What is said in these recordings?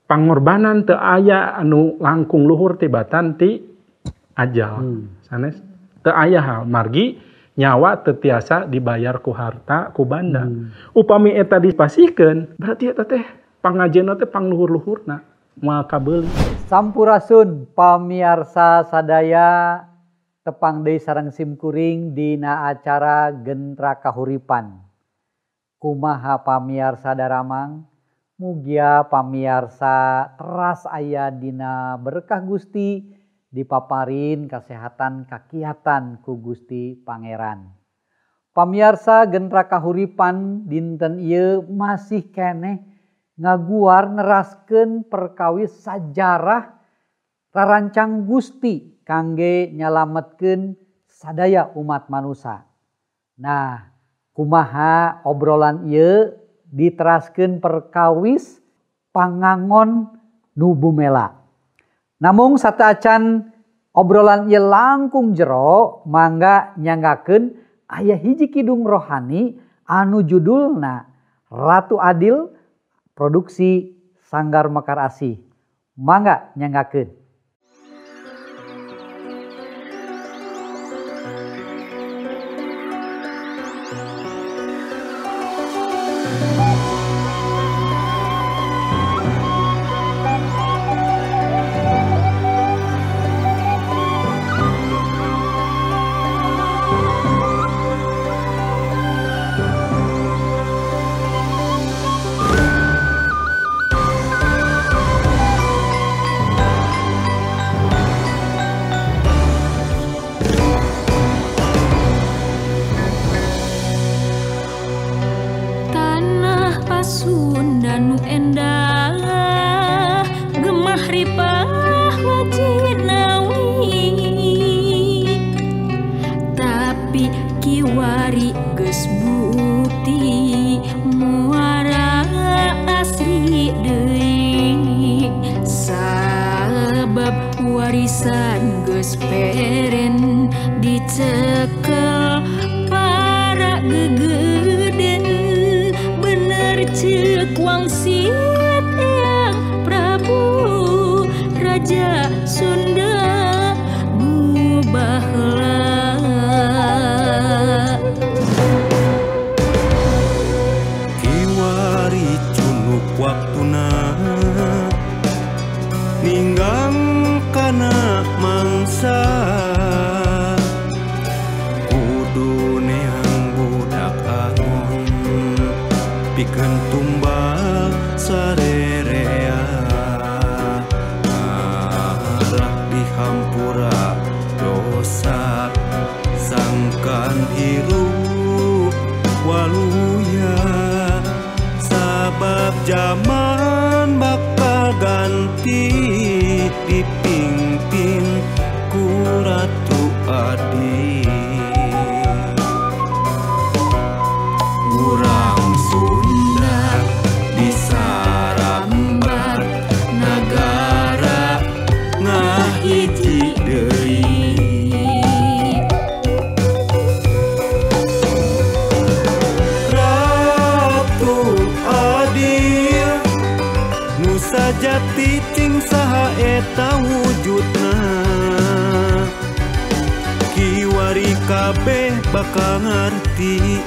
Pangorbanan teu aya anu langkung luhur tibatan ti ajal. Sanes teu aya hal margi nyawa teu tiasa dibayar ku harta ku banda. Upami eta dipasihkeun berarti eta teh pangajenna teh pangluhur-luhurna moal kabeuli. Sampurasun pamiarsa sadaya, tepang deui sareng simkuring dina acara Gentra Kahuripan. Kumaha pamiarsa daramang, mugia pamiarsa teras aya dina berkah Gusti, dipaparin kasehatan kakiatan ku Gusti Pangeran. Pamiarsa Gentra Kahuripan dinten ieu masih keneh ngaguar neraskeun perkawis sajarah rarancang Gusti kangge nyalametkeun sadaya umat manusia. Nah, kumaha obrolan ieu diteraskeun perkawis pangangon nu bumela. Namung sateuacan obrolan ieu langkung jero, mangga nyanggakeun aya hiji kidung rohani anu judulna Ratu Adil, produksi Sanggar Mekar Asih. Mangga nyanggakeun. Sunda nu endah gemah ripah wajinawi, tapi kiwari geus bukti muara asri deui, sabab warisan geus peren dicekel para gegeden. Ceuk wangsit Eyang Prabu Raja Sunda nu baheula. Kiwari cunuk waktuna ninggang kana mangsa, kudu neang budak angon pikeun tumbal sarerea, arah dihampura dosa sangkan hirup waluya, sabab zaman bakal ganti dipimpin ku Ratu Adil. Urang Sunda disarambat nagara ngahiji deui, Ratu Adil nu sajati cing saha eta wujudna, kiwari kabeh bakal ngarti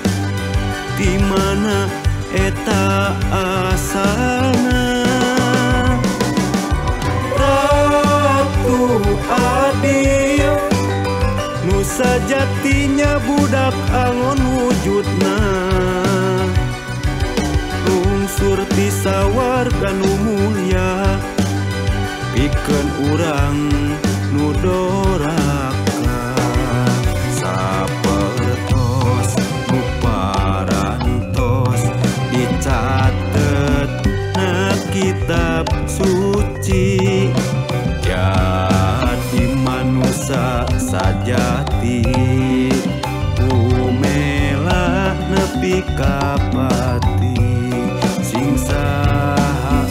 di mana eta asalna. Ratu Adil nu sajatinya budak angon wujudna, lungsur ti sawarga nu mulya pikeun urang nu doraka. Sapertos nu parantos dicatet na kitab suci, jadi manusia sajati umela nepi ka pati, sing saha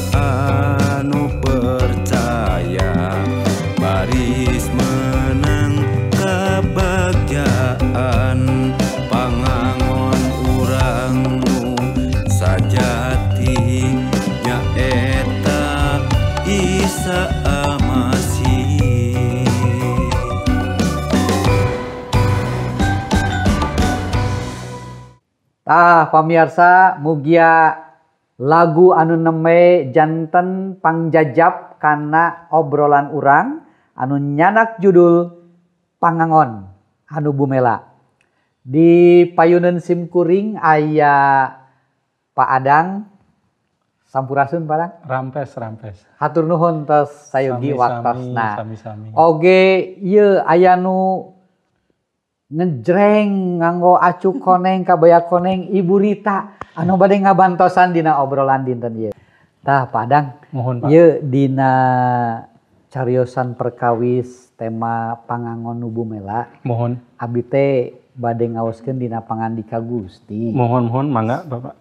anu percaya baris menang kabagjaan pangangon urang nu sajati nyaeta Isa Masih. Tah pamiarsa, mugia lagu anu neme janten pangjajab kana obrolan urang anu nyanak judul Pangangon anu Bumela. Di payuneun simkuring aya Pak Adang. Sampurasun Pak Adang. Rampes rampes. Hatur nuhun tos sayogi waktosna. Sami-sami. Oge ieu aya nu ngejreng nganggo acuk koneng kabaya koneng Ibu Rita anu bade ngabantosan dina obrolan dinten ieu. Tah Pak Adang, mohon Pak. Ieu dina cariosan perkawis tema Pangangon nu Bumela. Mohon. Abdi teh bade ngaoskeun dina pangandika Gusti. Mohon mohon mangga Bapak.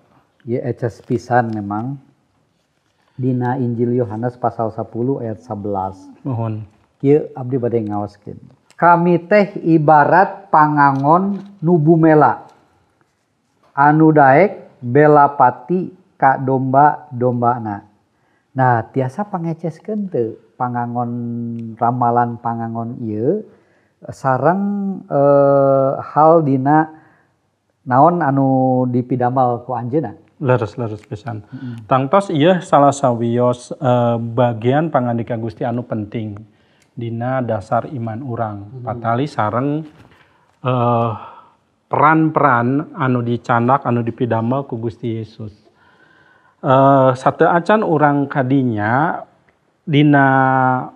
Ieu eces pisan memang. Dina Injil Yohanes pasal 10 ayat 11. Mohon. Ieu abdi bade ngaoskeun. Kami teh ibarat pangangon nu bumela anu daek belapati ka domba-dombana. Nah, tiasa pangeceskeun teu pangangon ramalan pangangon ieu sareng hal dina naon anu dipidamal ku anjeunna? Leres leres pisan. Tangtos ieu salah sawios bagian pangandika Gusti anu penting dina dasar iman urang. Patali sareng peran-peran anu dicandak anu dipidamel ku Gusti Yesus. Sateuacan urang kadinya dina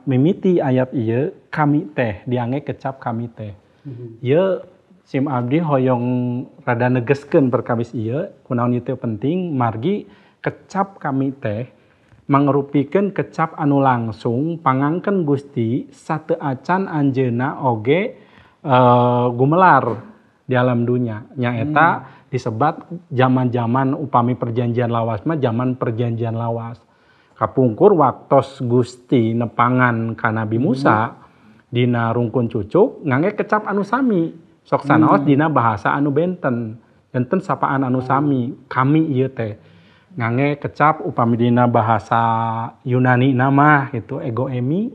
mimiti ayat ieu kami teh diange kecap kami teh. Ieu sim abdi hoyong rada negeskeun perkawis ieu kunaon ieu teh penting margi kecap kami teh mangrupikeun kecap anu langsung pangangken Gusti sateuacan anjeunna oge gumelar di alam dunya nyaeta disebat zaman-zaman upami perjanjian lawas mah zaman perjanjian lawas kapungkur waktos Gusti nepangan ka Nabi Musa dina rungkun cucuk ngangge kecap anu sami sok sanaos dina bahasa anu benten benten sapaan anu sami kami ieu teh ngangge kecap upami dina bahasa Yunani nama gitu ego emi,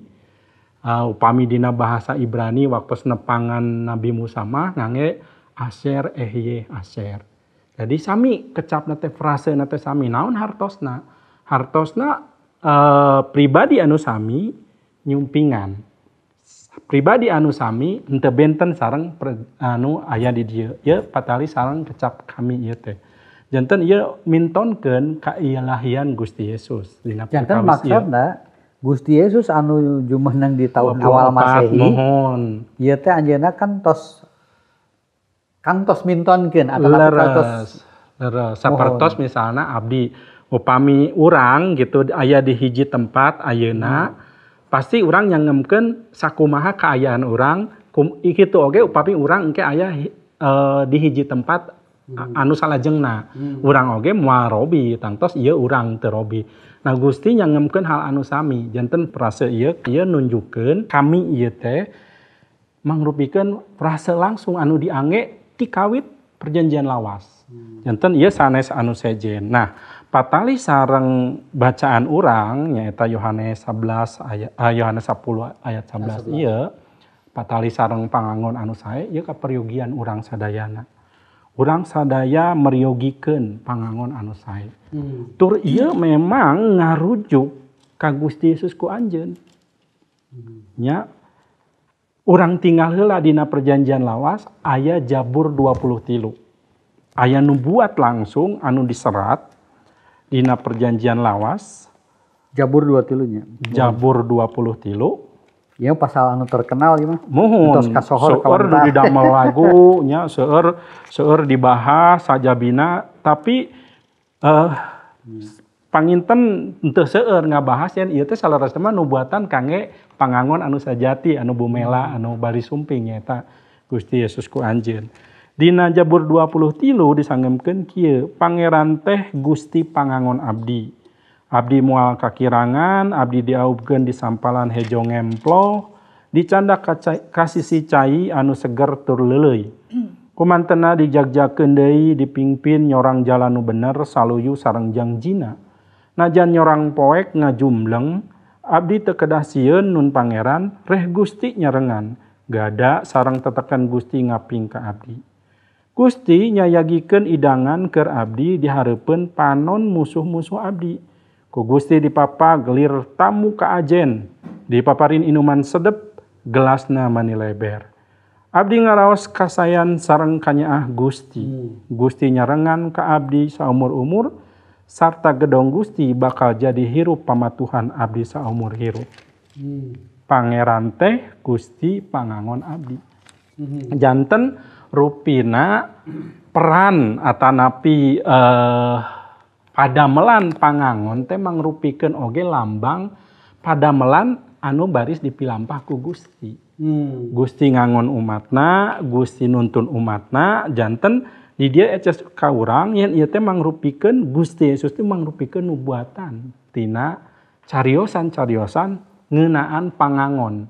upami dina bahasa Ibrani waktu nepangan Nabi Musa mah ngangge asher ehye asher. Jadi sami kecap nate frase nate sami naon hartosna? Hartosna pribadi anu sami nyumpingan. Pribadi anu sami henteu benten sareng anu aya di dieu. Ieu patali sareng kecap kami ieu teh. Janten ieu mintonkeun kailahian Gusti Yesus dina janten maksudna Gusti Yesus anu jumeneng di tahun awal Masehi. Mohon. Ieu teh anjeunna kan tos kantos mintonkeun atawa tos leres. Sapertos misalna abdi upami urang gitu aya di hiji tempat ayeuna pasti urang nyangemkeun sakumaha kaayaan urang kitu oge upami urang engke aya di hiji tempat anu salajengna urang oge moal robi tangtos ieu urang teu robi. Nah Gusti nyangemkeun hal anu sami janten frase ieu ieu nunjukkeun kami ieu teh mangrupikeun frase langsung anu diangge ti kawit perjanjian lawas. Janten ieu sanes anu sejen. Nah patali sareng bacaan urang nyaeta Yohanes 11 ayat Yohanes 10 ayat 11 ieu patali sareng pangangon anu sae ieu kaperyogian urang sadayana. Urang sadaya meryogikeun pangangon anu sae. Tur ieu memang ngarujuk ka Gusti Yesus ku anjeun. Nya urang tinggal heula dina perjanjian lawas aya Jabur 23. Aya nubuat langsung anu diserat dina perjanjian lawas. Jabur 23 nya. Jabur 23. Ya pasal anu terkenal ieu mah. Muhun. Seueur nu didamel lagu nya, seueur seueur dibahas sajabina tapi panginten henteu seueur ngabahas yen ieu teh saleresna mah nubuatan kangge pangangon anu sajati anu bumela anu bari sumping nyaeta Gusti Yesus ku anjeun. Dina Jabur 23 disangemkeun kieu, Pangeran teh Gusti pangangon abdi. Abdi moal kakirangan, abdi diaubkeun di sampalan hejo ngemplo, dicandak ka sisi cai anu seger tur leuleuy. Kumantena dijagjakeun deui dipingpin nyorang jalan nu bener saluyu sareng jangjina. Najan nyorang poek ngajumleng, Abdi teu kedah sieun nun pangeran reh Gusti nyarengan. Gada sareng tetekan Gusti ngaping ka abdi. Gusti nyayagikeun idangan keur abdi di hareupeun panon musuh-musuh abdi. Ku Gusti dipapa gelir tamu ka ajen, dipaparin inuman sedep, gelasna mani leber. Abdi ngaraos kasayan sareng kanyaah Gusti. Gusti nyarengan ka abdi saumur-umur, sarta gedong Gusti bakal jadi hirup pamatuhan abdi saumur hirup. Pangeran teh Gusti pangangon abdi. Janten rupina peran atanapi padamelan pangangon teh mangrupikeun oge lambang padamelan anu baris dipilampah ku Gusti. Gusti ngangon umatna, Gusti nuntun umatna, janten di dieu eces ka urang yen ieu teh mangrupikeun Gusti Yesus teh mangrupikeun nubuatan tina cariosan-cariosan ngeunaan pangangon.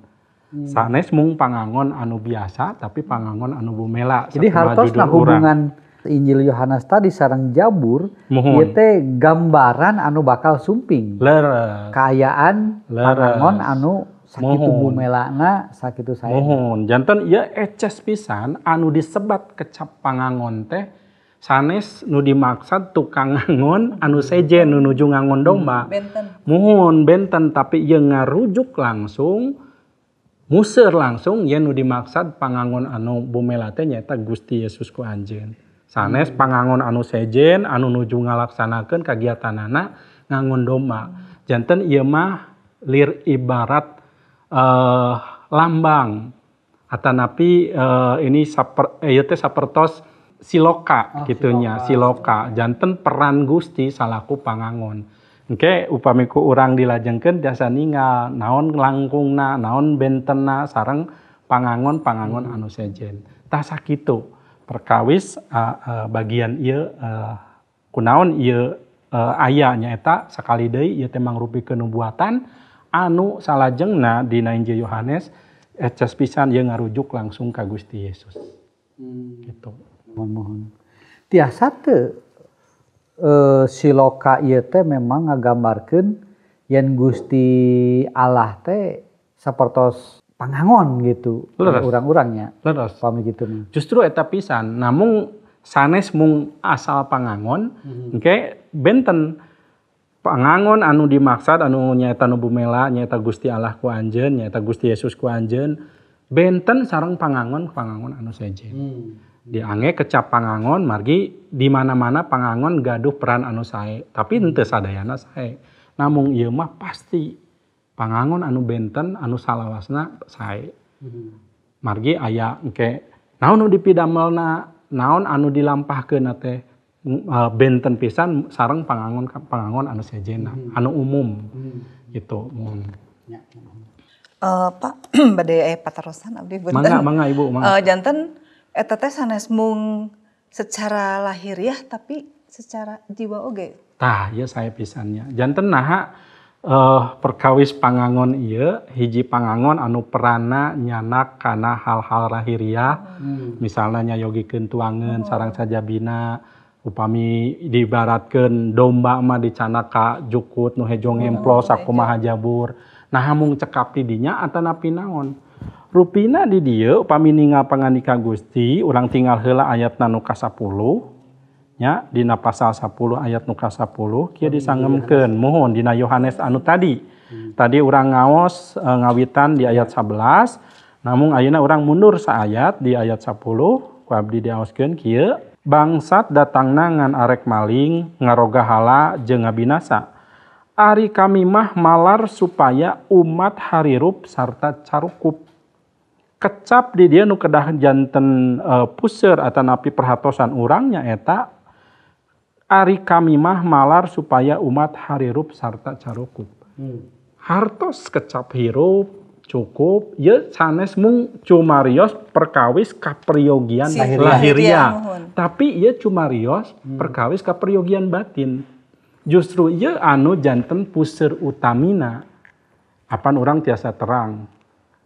Sanes mung pangangon anu biasa tapi pangangon anu bumela. Jadi hartosna hubungan Injil Yohanes tadi sareng Jabur ieu teh gambaran anu bakal sumping. Leres. Kaayaan pangangon anu sakitu bumelana sakitu sae. Muhun. Janten ieu eces pisan anu disebat kecap pangangon teh sanes nu dimaksad tukang ngangon anu sejen nu nuju ngangon domba. Benten. Muhun benten tapi ieu ngarujuk langsung museur langsung yen nu dimaksad pangangon anu bumela teh nyaeta Gusti Yesus ku anjeun. Sanes pangangon anu sejen anu nuju ngalaksanakeun kagiatanana ngangon domba. Janten ieu mah lir ibarat lambang atanapi ini ieu teh sapertos siloka gitunya, siloka. Janten peran Gusti salaku pangangon. Engke upami ku urang dilajengkeun tiasa ningal naon langkungna, naon bentenna sareng pangangon-pangangon anu sejen. Tah sakitu perkawis bagian ieu kunaon ieu aya nyaeta sakali deui ieu teh mangrupikeun nubuatan anu salajengna dina Injil Yohanes eces pisan ieu ngarujuk langsung ka Gusti Yesus. Gitu. Mohon. Tiasa teu siloka ieu teh memang ngagambarkeun yen Gusti Allah teh sapertos pangangon gitu urang-urangnya. Leres. Pami kitu mah. Justru eta pisan namung sanes mung asal pangangon engke benten pangangon anu dimaksad anu nyaeta nu bumela nyaeta Gusti Allah ku anjeun nyaeta Gusti Yesus ku anjeun benten sareng pangangon-pangangon anu sejen. Diange kecap pangangon margi di mana-mana pangangon gaduh peran anu sae tapi henteu sadayana sae namung ieu mah pasti pangangon anu benten anu salawasna sae. Margi aya engke naon nu dipidamelna naon anu dilampahkeunna teh benten pisan sareng pangangon anu sejena anu umum gitu mun. Pak bade patarosan abdi punten. Mangga Ibu mangga. Janten eta teh sanes mung secara lahiriah tapi secara jiwa oge. Tah ieu sae pisannya. Janten naha perkawis pangangon ieu hiji pangangon anu peranna nyanak kana hal-hal lahiriah. Misalna nyayogikeun tuangeun sareng sajabina upami diibaratkeun domba mah dicanak ka jukut nu hejo ngemplo sakumaha jabur. Naha mung cekap di dinya atanapi naon. Rupina di dieu upami ningal pangandika Gusti urang tinggal heula ayatna nu ka-10 nya dina pasal 10 ayat nu ka-10 kieu disangemkeun muhun dina Yohanes anu tadi. Tadi urang ngaos ngawitan di ayat 11 namung ayeuna urang mundur saayat di ayat 10 ku abdi diaoskeun kieu bangsat datangna ngan arek maling ngaroga hala jeung ngabinasa. Ari kami mah malar supaya umat harirup sarta carukup. Kecap di dia nu kedah janten puseur atanapi perhatosan urang nyaeta ari kami mah malar supaya umat harirup sarta carukup. Hartos kecap hirup cukup ye sanes mung cumarios perkawis kaperyogian lahiriah. Tapi ye cumarios perkawis kaperyogian batin. Justru ye anu janten puseur utamina. Apan urang tiasa terang.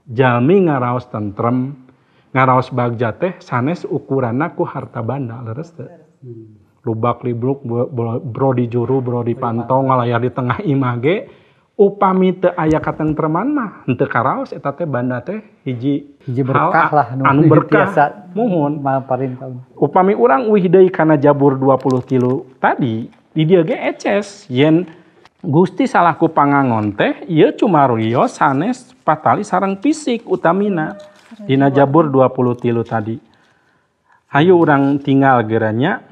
Jalmi ngaraos tentrem, ngaraos bagja teh sanes ukuranna ku harta banda leres teu. Lubak libluk bro di juru, bro di pantong, ngalayar di tengah imah ge Upami teu aya katentreman mah henteu karaos eta teh banda teh hiji hiji berkah lah anu berkah muhun. Upami urang uih deui kana Jabur 23 tadi di dieu ge eces yen Gusti salaku pangangon teh ieu cumarios sanes patali sareng fisik utamina dina Jabur 23 tadi. Hayu urang tinggal geranya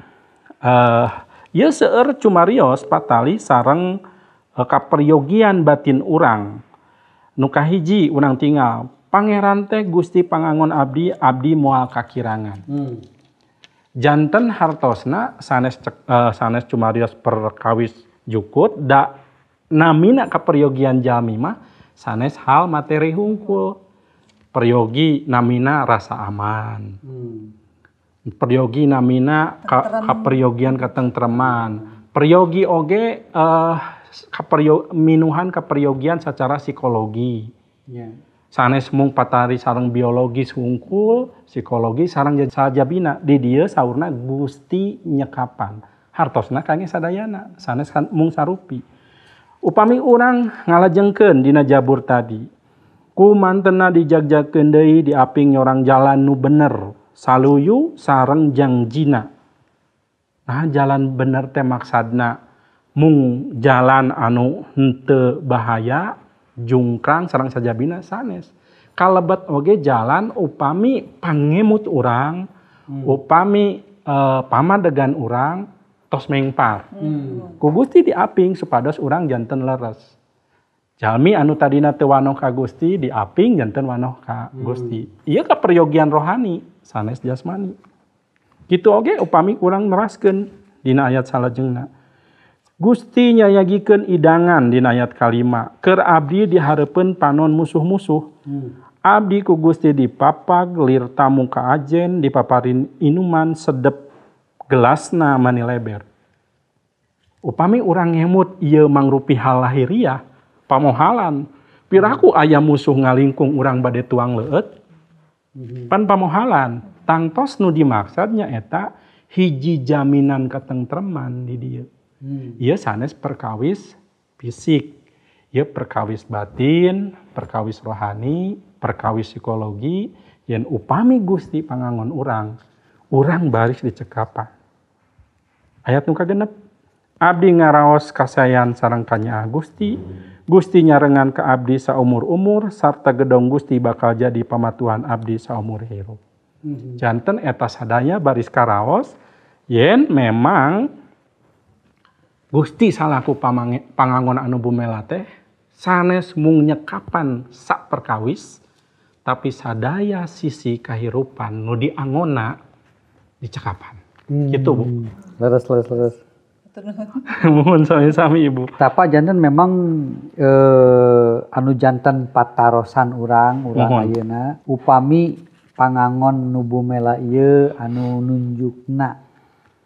ieu seueur cumarios patali sareng kaperyogian batin urang. Nu kahiji urang tinggal pangeran teh Gusti pangangon abdi, abdi moal kakirangan. Janten hartosna sanes sanes cumarios perkawis jukut da namina kaperyogian jalmi mah sanes hal materi hungkul. Peryogi namina rasa aman. Peryogi namina kaperyogian katentreman. Peryogi oge minuhan kaperyogian secara psikologi. Yeah. Sanes mung patari sareng biologis hungkul, psikologi sareng sajabina. Di dieu saurna Gusti nyekapan. Hartosna kangge sadayana, sanes mung sarupi. Upami urang ngalajengkeun dina Jabur tadi. Ku mantena dijagjagkeun deui diaping nyorang jalan nu bener, saluyu sareng jangjina. Nah, jalan bener teh maksadna mung jalan anu henteu bahaya, jungkrang sareng sajabina sanes. Kalebet oge jalan upami pangemut urang, upami pamadegan urang tos mengpar. Ku Gusti diaping supados urang janten leres. Jalmi anu tadina teu wanoh ka Gusti diaping janten wanoh ka Gusti. Ieu kaperyogian rohani sanes jasmani. Kitu oge upami urang neraskeun dina ayat salajengna. Gusti nyayagikeun idangan dina ayat kalima. Keur abdi dihareupeun panon musuh-musuh. Abdi ku Gusti dipapag lir tamu ka ajen dipaparin inuman sedep gelasna mani leber. Upami urang ngemut ieu mangrupi hal lahiriah pamohalan. Piraku aya musuh ngalingkung urang bade tuang leueut. Pan pamohalan tangtos nu dimaksad nyaeta hiji jaminan katentreman di dieu. Ieu sanes perkawis fisik, ieu perkawis batin, perkawis rohani, perkawis psikologi, yen upami Gusti pangangon urang, urang baris dicekapan. Ayat nu kagenep, abdi ngaraos kasayan sareng kanyaah Gusti, Gusti nyarengan ka abdi saumur-umur sarta gedong Gusti bakal jadi pamatuhan abdi saumur hirup. Janten eta sadaya baris karaos yen memang Gusti salaku pangangon anu bumela teh sanes mung nyekapan sak perkawis tapi sadaya sisi kahirupan nu diangona dicekapan. Gitu Bu. Leres leres. Mohon sami-sami Ibu. Tapa janten memang anu janten patarosan urang ayeuna upami pangangon nu bumela ieu anu nunjukna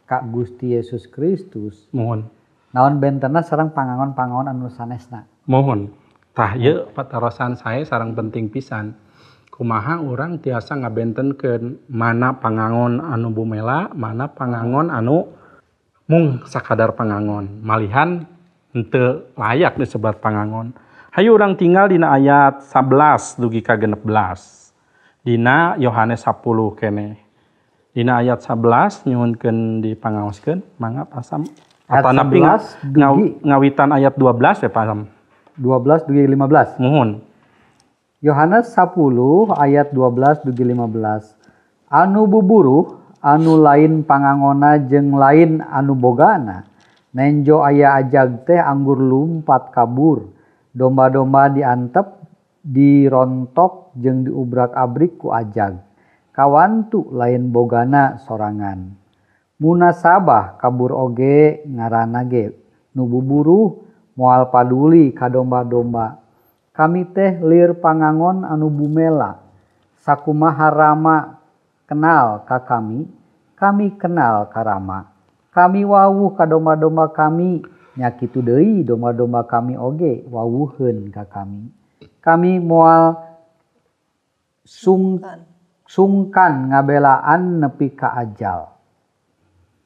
ka Gusti Yesus Kristus. Mohon. Naon bentena sareng pangangon-pangangon anu sanesna. Mohon. Tah ieu patarosan saya sareng penting pisan. Kumaha urang tiasa ngabentenkeun mana pangangon anu bumela, mana pangangon anu mung sakadar pangangon. Malihan henteu layak disebat pangangon. Hayu urang tinggal dina ayat 11 dugi ka 16. Dina Yohanes 10 keneh. Dina ayat 11 nyuhunkeun dipangaoskeun mangga pasam. Atanapi ngawitan ayat 12 ya Pak. 12 dugi 15. Muhun. Yohanes 10 ayat 12 dugi 15. Anu buburuh anu lain pangangona jeung lain anu bogana. Nenjo aya ajag teh anggur lumpat kabur. Domba-domba diantep, dirontok jeung diubrak-abrik ku ajag. Kawantu lain bogana sorangan. Munasabah kabur oge ngaranna ge nu buburuh moal paduli ka domba-domba. Kami teh lir pangangon anu bumela. Sakumaha Rama kenal ka kami, kami kenal ka Rama. Kami wawuh ka domba-domba kami, nya kitu deui domba-domba kami oge wawuheun ka kami. Kami moal sungkan ngabelaan nepi ka ajal.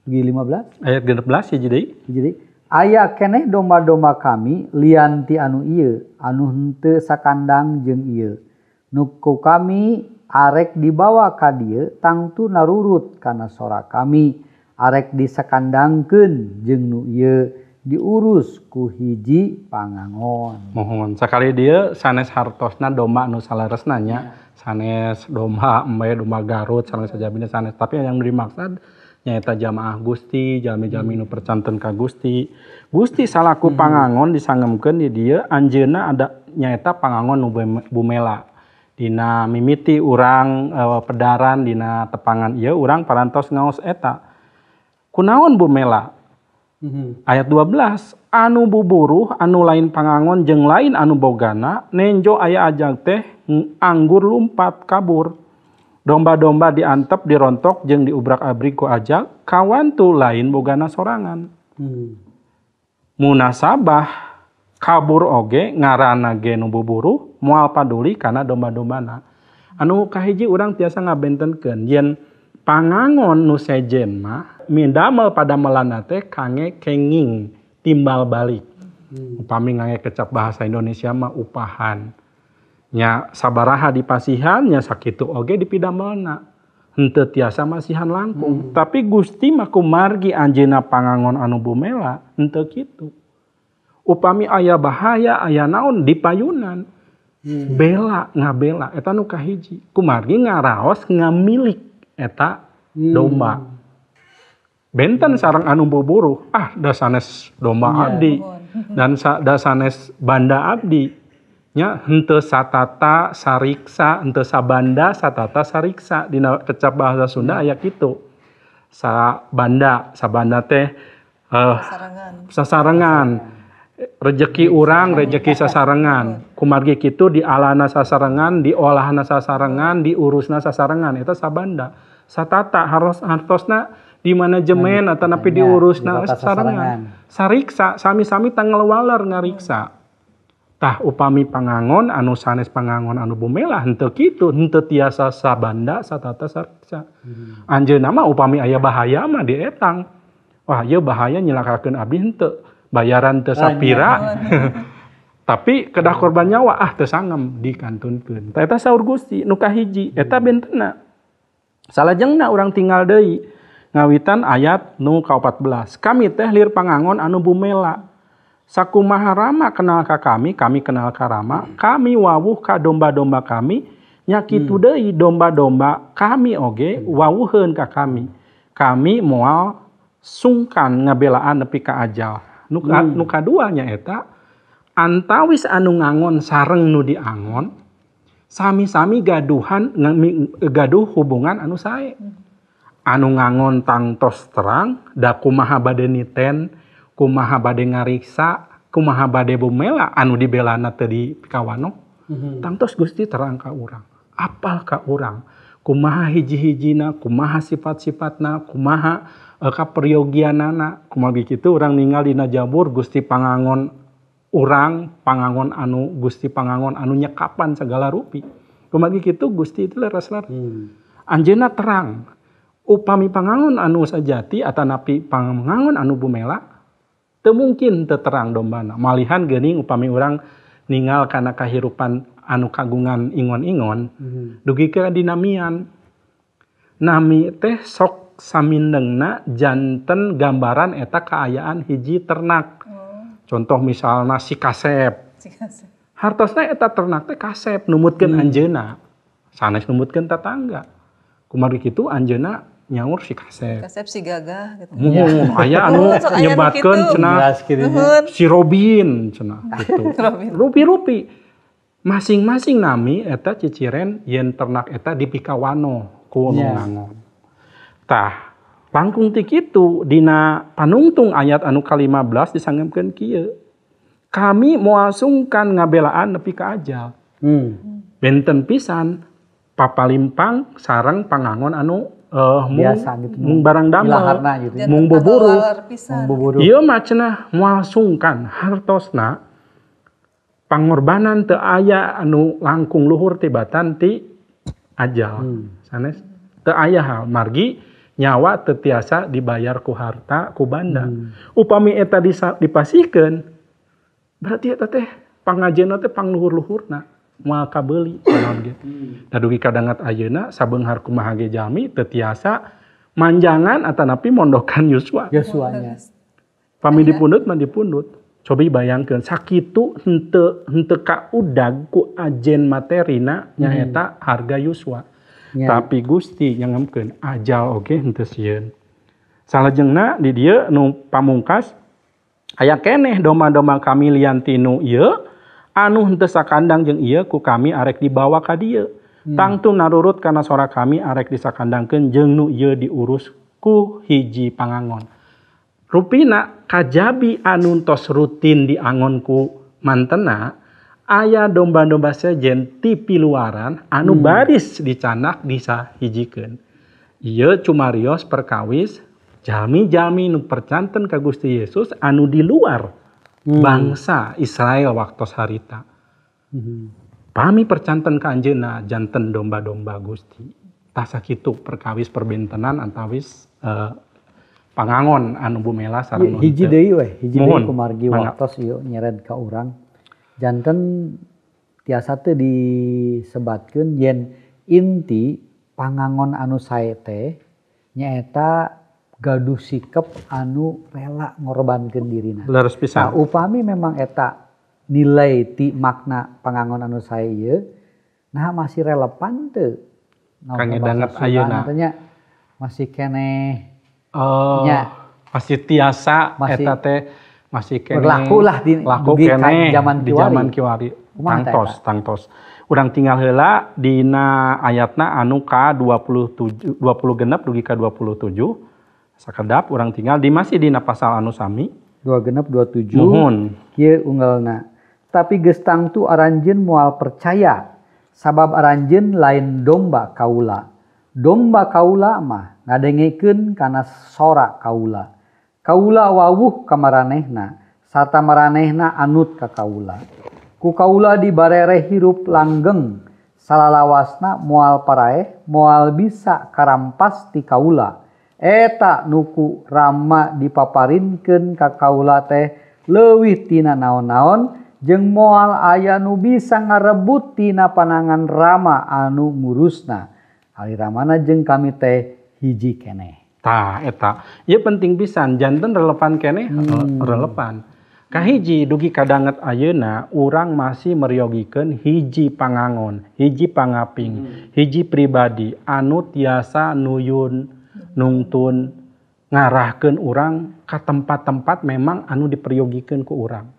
15 ayat 16 ya jadi. Jadi Aya keneh domba-domba kami lian ti anu ieu anu henteu sakandang jeung ieu. Nu ku kami arek dibawa ka dieu tangtu narurut kana sora kami, arek disakandangkeun jeung nu ieu diurus ku hiji pangangon. Mohon sakali dieu sanes hartosna domba anu saleresna nya, sanes domba embe domba Garut sanes sajabina sanes, tapi yang dimaksud nyaeta jamaah Gusti, jalmi-jalmi nu percanten ka Gusti. Gusti salaku pangangon disangemkeun di dieu anjeunna ada nyaeta pangangon nu bumela. Dina mimiti urang pedaran dina tepangan ieu urang parantos ngaos eta. Kunaon bumela? Ayat 12, anu buburuh anu lain pangangon jeung lain anu bogana nenjo aya ajag teh anggur lumpat kabur. Domba-domba diantep, dirontok, jeung diubrak-abrik ku ajag, kawantu lain bogana sorangan. Munasabah kabur oge ngaranna ge nu buburuh moal paduli kana domba-dombana. Anu kahiji urang tiasa ngabentenkeun yen pangangon nu sejen mah midamel padamelanna teh kange kenging timbal balik. Upami ngange kecap bahasa Indonesia mah upahan. Nya sabaraha dipasihan nya sakitu oge dipidamelna. Henteu tiasa masihan langkung. Tapi Gusti mah kumargi anjeunna pangangon anu bumela henteu kitu. Upami aya bahaya aya naon dipayunan. Bela ngabela eta nu kahiji. Kumargi ngaraos ngamilik eta domba. Benten sareng anu buburuh, ah da sanes domba abdi dan da sanes banda abdi. Nya henteu satata sariksa, henteu sabanda satata sariksa dina kecap bahasa Sunda aya kitu. Sabanda, sabanda teh sasarengan. Rejeki urang, rejeki sasarengan. Kumargi kitu dialana sasarengan, diolahna sasarengan, diurusna sasarengan eta sabanda. Satata harus hartosna di manajemen atau napi diurusna sasarengan. Sariksa sami-sami tanggal waler ngariksa. Tah upami pangangon anu sanes pangangon anu bumela henteu kitu, henteu tiasa sabanda satata sariksa. Anjeunna mah upami aya bahaya mah dietang. Wah, ieu bahaya nyilakakeun abdi henteu. Bayaran teu sapira. Tapi kedah korban nyawa ah teu sangem dikantunkeun. Tah eta saur Gusti nu kahiji eta bentena. Salajengna urang tinggal deui ngawitan ayat nu ka-14. Kami teh lir pangangon anu bumela. Sakumaha Rama kenal ka kami, kami kenal ka Rama, kami wawuh ka domba-domba kami, nya kitu deui domba-domba kami oge wawuheun ka kami. Kami moal sungkan ngabelaan nepi ka ajal. Nu kadua nya eta antawis anu ngangon sareng nu diangon sami-sami gaduhan gaduh hubungan anu sae. Anu ngangon tangtos terang da kumaha bade niten, kumaha bade ngariksa, kumaha bade bumela anu dibelana teu dipikawano. Tangtos Gusti terang ka urang, apal ka urang, kumaha hiji-hijina, kumaha sifat-sifatna, kumaha kaperyogianana. Kumaha kitu urang ninggal dina Jabur Gusti pangangon urang, pangangon anu Gusti pangangon anu nyekapan segala rupi. Kumaha kitu Gusti itu leres-leres. Anjeunna terang. Upami pangangon anu sajati atanapi pangangon anu bumela teu mungkin teu terang dombana. Malihan geuning upami urang ningal kana kahirupan anu kagungan ingon-ingon dugi ka dinamian. Nami teh sok samindengna janten gambaran eta kaayaan hiji ternak. Contoh misalna si kasep. Hartosna eta ternak teh kasep numutkeun anjeunna. Sanes numutkeun tatangga. Kumargi kitu anjeunna nyaur si kasep. Kasep si gagah gitu. Muhun aya anu nyebatkeun cenah si Robin cenah gitu. Rupi-rupi. Masing-masing nami eta ciciren yen ternak eta dipikawano ku nu ngangon. Tah, langkung ti kitu dina panungtung ayat anu ka-15 disangemkeun kieu. Kami moal sungkan ngabelaan nepi ka ajal. Benten pisan papalimpang sareng pangangon anu biasa gitu, mung barang damel, gitu. Mung buburu. Ieu mah cenah moal sungkan hartosna pangorbanan teu aya anu langkung luhur tibatan ti ajal. Sanes teu aya hal margi Nyawa teu tiasa dibayar ku harta ku banda. Upami eta dipasihkeun berarti eta teh pangajenna teh pangluhur-luhurna moal kabeuli naon ge. Da dugi ka dangat ayeuna sabeunghar kumaha ge jalmi teu tiasa manjangan atanapi mondokan yuswa. Yuswanya. Pami dipundut mah dipundut. Cobi bayangkeun sakitu henteu kaudag ku ajen materina nyaeta harga yuswa. Ya. Tapi Gusti nyangemkeun ajal oge henteu sieun. Salajengna di dieu nu pamungkas aya keneh domba-domba kami lian tinu ieu anu henteu sakandang jeung ieu ku kami arek dibawa ka dieu. Tangtu narurut kana sora kami arek disakandangkeun jeung nu ieu diurus ku hiji pangangon. Rupina kajabi anu tos rutin diangon ku mantena aya domba-domba sejen ti piluaran anu baris dicanak disahijikeun. Ieu cumarios perkawis jalmi-jalmi nu percanten ka Gusti Yesus anu di luar bangsa Israel waktos harita. Pami percanten ka anjeunna janten domba-domba Gusti. Tah sakitu perkawis perbentenan antawis pangangon anu bumela sareng hiji deui weh, hiji deui kumargi waktos ieu nyered ka urang. Janten tiasa teh disebatkeun yen inti pangangon anu sae teh nyaeta gaduh sikep anu rela ngorbankeun dirina. Leres pisan. Nah, upami memang eta nilai ti makna pangangon anu sae ieu nah masih relevan teu? Kangge danget ayeuna. Masih keneh nya masih tiasa masih, eta teh masih keneh berlaku lah di laku keneh di zaman kiwari. Tangtos tangtos. Urang tinggal heula dina ayatna anu ka 27 20 genep dugi ka 27. Sakedap urang tinggal di masih dina pasal anu sami 2 genep 27. Muhun. Kieu unggalna. Tapi geus tangtu aranjeun moal percaya sabab aranjeun lain domba kaula. Domba kaula mah ngadengekeun kana sora kaula. Kaula wawuh ka maranehna sarta maranehna anut ka kaula. Ku kaula dibarere hirup langgeng salalawasna moal paraeh moal bisa karampas ti kaula. Eta nuku Rama dipaparinkeun ka kaula teh leuwih tina naon-naon jeung moal aya nu bisa ngarebut tina panangan Rama anu ngurusna. Ali Ramana jeung kami teh hiji keneh. Tah eta. Ieu penting pisan janten relevan keneh relevan. Kahiji dugi kadanget ayeuna urang masih meryogikeun hiji pangangon, hiji pangaping, hiji pribadi anu tiasa nuyun, nungtun, ngarahkeun urang ka tempat-tempat memang anu diperyogikeun ku urang.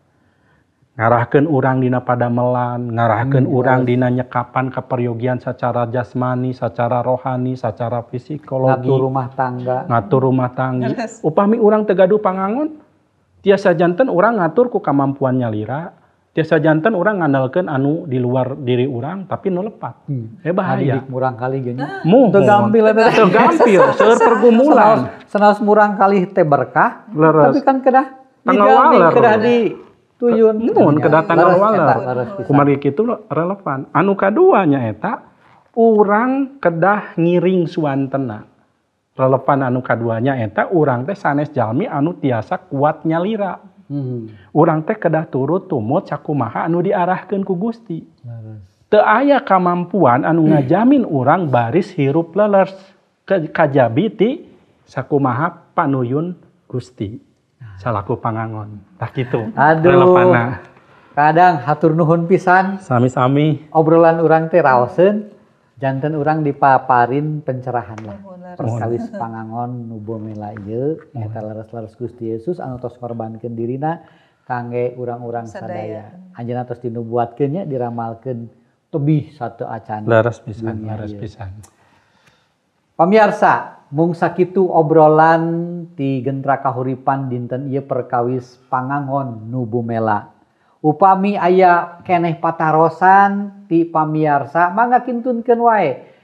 Ngarahkeun urang dina padamelan, ngarahkeun urang dina nyekapan keperyogian secara jasmani, secara rohani, secara psikologi. Ngatur rumah tangga. Ngatur rumah tangga. Upami urang teu gaduh pangangon, tiasa janten urang ngatur ku kamampuan nyalira, tiasa janten urang ngandalkeun anu di luar diri urang tapi nu lepat. Bahaya. Adidik murang kali geunya. Teu gampil eta. Teu gampil, seueur pergumulan. Sanaos murang kali teh berkah, tapi kan kedah dijamin kedah di tuyun. Mun kedatangan waler. Kumargi kitu relevan. Anu kadua nyaeta urang kedah ngiring suantena. Relevan anu kaduanya eta urang teh sanes jalmi anu tiasa kuat nyalira. Urang teh kedah turut tumut sakumaha anu diarahkeun ku Gusti. Teu aya kamampuan anu ngajamin urang baris hirup lelers kajabi ti sakumaha panuyun Gusti salaku pangangon. Tah kitu. Aduh. Relevanna. Kadang hatur nuhun pisan. Sami-sami. Obrolan urang teh raoseun janten urang dipaparin pencerahan lah. Perkawis pangangon nu bomela ieu eta leres-leres Gusti Yesus anu tos ngorbankeun dirina kangge urang-urang sadaya. Anjeunna tos dinubuatkeun nya diramalkeun tebih satu acan. Leres pisan, leres pisan. Pamiarsa, mung sakitu obrolan ti Gentra Kahuripan dinten ieu perkawis pangangon nu bumela. Upami aya keneh patarosan ti pamiarsa mangga kintunkeun wae.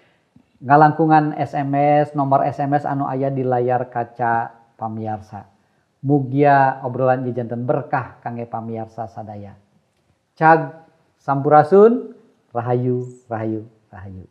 Ngalangkungan SMS, nomor SMS anu aya di layar kaca pamiarsa. Mugia obrolan ieu janten berkah kangge pamiarsa sadaya. Cag sampurasun, rahayu, rahayu, rahayu.